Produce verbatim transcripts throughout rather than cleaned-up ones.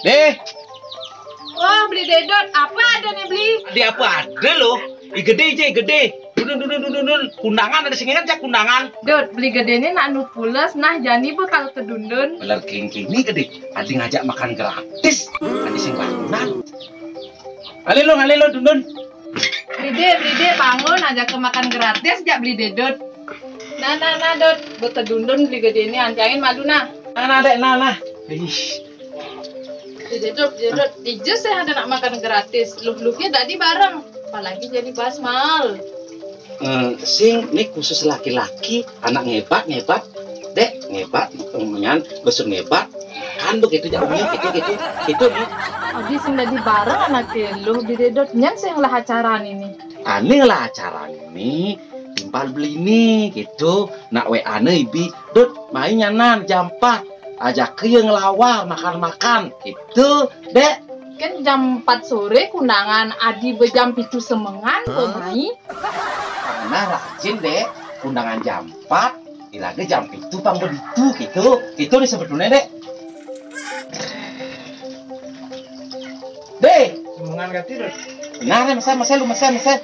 Deh. Wah, Beli Dedot, apa ada nih, Beli? Di apa ada lo? I gedé jé, i gedé. Dundun, dundun, dundun, dundun. Kundangan ada sing inget jak kundangan. Dot, Beli Gedé ini nak nu pules, nah jani bé kalau tedundun. Bener kengkeng ini gedé. Adi ngajak makan gratis. Adi sing bangunan. Alé lo, alé lo, dundun. Beli Dé, Beli Dé, bangun, ajak ke makan gratis jak Beli Dedot. Nah, nah, nah, Dot, bé tedundun Beli Gedé ini, antiain malu nah. Nah, nah, Dék, nah, nah. Ih. Beli Dedot, Beli Dedot, ijus saya ada nak makan gratis. Luh-luhnya tadi bareng, apalagi jadi basmal. Eh, sing, ini khusus laki-laki, anak ngebat, ngebat. Dék, ngebat, kemudian besuk ngebat. Kan begitu jauhnya, gitu, gitu, gitu nih. Adi sing dadi bareng anak lu, Beli Dedot, nyan sing lah acara ini. Ané lah acara ini, timpal Beli ini, gitu. Nak W A né ibi, Dot, main nyanan, jam empat. Ajak ke ngelawar, makan-makan, gitu, Dék. Kan jam empat sore kundangan, adi bé jam pitu semengan, bé mai. Karena rajin, Dék. Kundangan jam empat, ilagé jam pitu pang bé ditu, gitu. Gitu nih sebetulnya, Dék. Dék. Semengan kati, Dot. Nah, nih, mesé, mesé, lu mesé, mesé.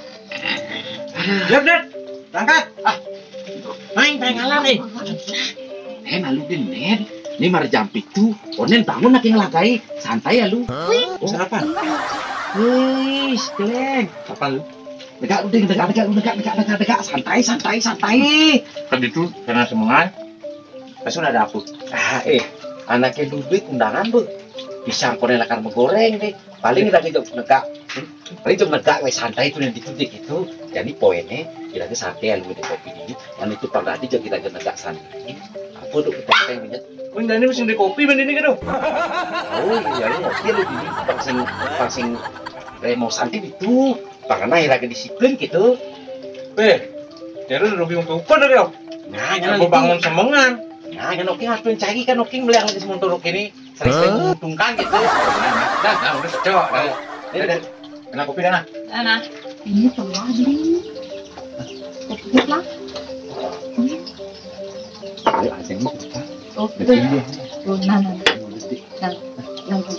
Dot, Dot. Berangkat. Ah. Main, main ngalar, eh. Eh, malu deh, Nen. Ini mari jam pitu. Onen bangun lagi ngelagai. Santai ya lu. Oh. Sarapan. Wih, Glenn. Apa lu? Degak, udah, degak, degak, degak, degak, degak, degak. Santai, santai, santai. Kan itu karena semengan. Pas sudah ada aku. Ah, eh, anaknya Dubé kundangan, Bu. Bisa koné lakar megoreng deh. Paling lagi jok negak. Paling jok negak wé santai tuh yang ditutik itu. Jadi poinnya kita ke santai lu di kopi ini. Yang itu pang tadi jok kita ke negak santai. Apa tuh kita yang inget? Pun jadi mesin di kopi ben ini gitu. Oh iya, lu ngopi lu di pang sing, pang sing remo santai itu. Pang kena lagi disiplin gitu. Eh, jadi lu bingung tuh dari, oh. Nah, jangan Aku gitu. Bangun semengan. Nah, kan oke harus cari kan oke beli yang di semunturuk ini. Sering-sering menguntungkan gitu. Nah, nah, udah cocok. Nah, ini udah. Kena kopi dah, nah. Nah, nah. Ini keluar dulu. Kopi lah. Ayo, ada ini kita. Oh, betul. Iya. Oh, nah, nah. Nah, nah.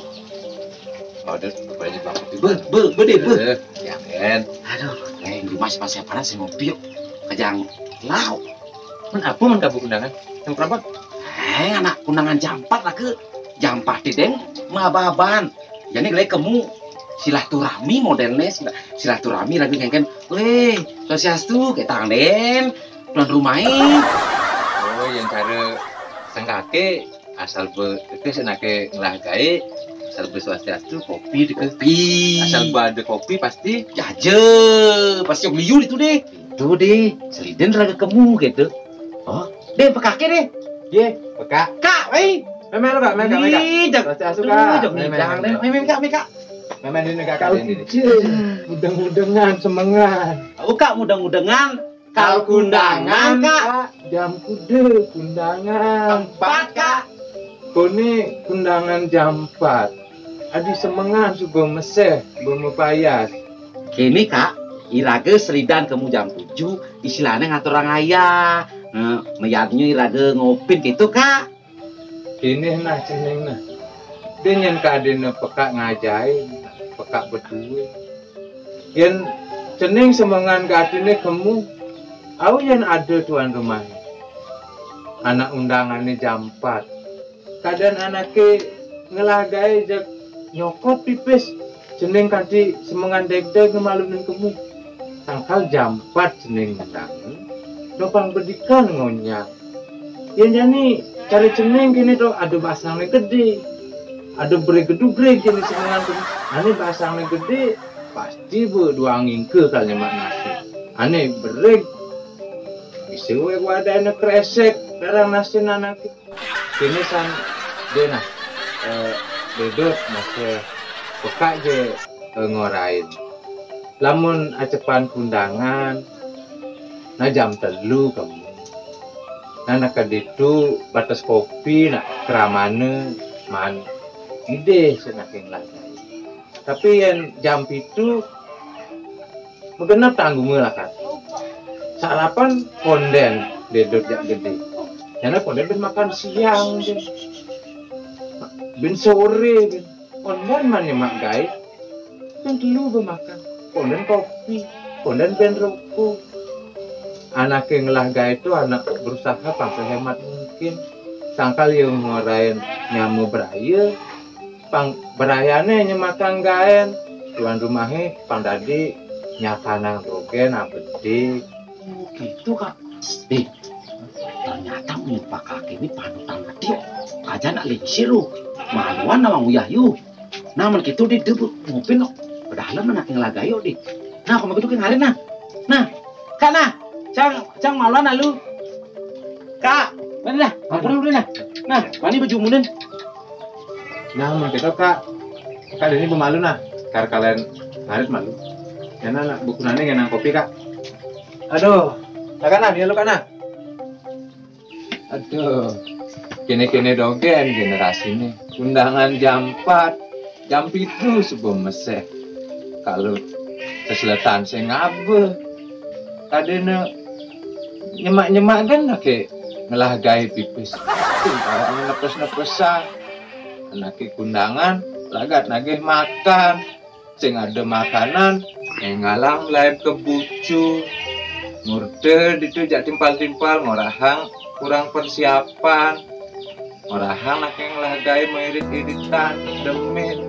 Ada banyak banget. Be, be, be deh, be. Eh, jangan. Aduh, eh, di mas pas siapa sih ngopi yuk. Kejang lau. Men apa men kabu kundangan? Yang perabot? Eh, anak kundangan jam empat lah ke. Jam empat di deng, mababan. Jadi lagi kemu silaturahmi modelnya, sila-, silaturahmi lagi ngengken. Weh, swastiastu, kita den, tuan rumahnya. Oh, yang cara sengkake, asal bé, itu senake ngelah gaé, asal bé swastiastu, kopi deh. Kopi. Asal bé ada kopi, pasti. Jaje, pasti yang liur itu deh. Itu deh, seliden raga kemu gitu. Oh, deh, pekake deh. Ye, pekak. Kak, wéi. Memel, Kak, memel, Kak, memel, Kak. Ih, jak-, Baca asuh, aduh, Kak. Jak Memel, ngidang, memel. Deh. Memel, Kak, memel, Kak. Memel ini, Kak, Kak, ini. Mudeng-mudengan, semengan. Oh, Kak, mudeng-mudengan. Kal kundangan, Kak. Kak, jam kuda kundangan. Empat, Kak. Koné kundangan jam empat. Adi semengan suba meseh, ba mapayas. Kéné, Kak, iraga sridan kemu jam tujuh, istilahné ngaturang ayah. Nah, mayadnya iraga ngopin gitu, Kak. Kéné nah cening nah. Dén yén kadéna pekak ngajahin, pekak bedué. Yén cening semengan gatiné kemu, au yén ada tuan rumahé. Anak undangané jam empat. Kadén anaké ngelah gaé jeg nyokot pipis, cening kanti semengan degdeg ngemalumin kemu. Tangkal jam empat cening ngendangi, dopang bedikan ngonyang. Yén jani cara cening kéné to ada basangné gedé. Ada bregedugre kéné semengan kemu. Ané basangné gedé, pasti ba dua ngingke kal nyemak nasi. Ané bereg. Bisa wé wadahné kresek, darang nasi anaké. Kéné san, dé nah, eh, Dedot masih pekak jé, eh, ngorain. Lamun acepan kundangan, nah jam telu kemu. Nah, nak ditu batas kopi, nak keramane, man, idih senaking lantai. Tapi yén jam pitu, magenep tanggungé lakar. Sarapan kondén Dedot jak gedé. Jana kondén bin makan siang, bin. Bin soré, bin. Kondén mah nyemak gaé, kan telu bemakan. Kondén kopi, kondén bén roko. Anaké ngelah gaé to anak berusaha pang sehémat mungkin. Sangkal ia ngorain nyama beraya, pang berayané nyemakang gaén. Tuan rumahé pang dadi nyakanang dogén abedik. Oh, gitu, Kak. Eh, ternyata mun Pak Kaki ini panutan gede. Aja nak lingsir lu. Maluan sama Uyah yu. Nah, mun gitu di debut mobil lo. Padahal mana tinggal lagi yo di. Nah, kamu gitu ngarin nah. Nah, Kak nah. Cang, cang maluan lalu. Kak, mana dah? Ampun dulu nah. Nah, mana baju munen? Nah, mun gitu, Kak. Kak, ini pemalu nah. Kar kalian ngarit malu. Karena anak buku nane ngenang kopi, Kak. Aduh, Kak nah, dia lu Kak nah. Aduh, kene-kene dogén generasiné. Undangan jam empat, jam pitu subuh meseh. Kalau keseletan sing ngabeh. Kadéna nyemak-nyemak kan anaké ngelah gaé pipis. Sing kawannya nepes-nepesan. Anaké kundangan, lagat nagih makan. Sing ada makanan, énggalang lain ke bucu. Murte ditu jak timpal-timpal, ngorahang kurang persiapan. Ngorahang anaké ngelah gaé mairit-iritan, demit.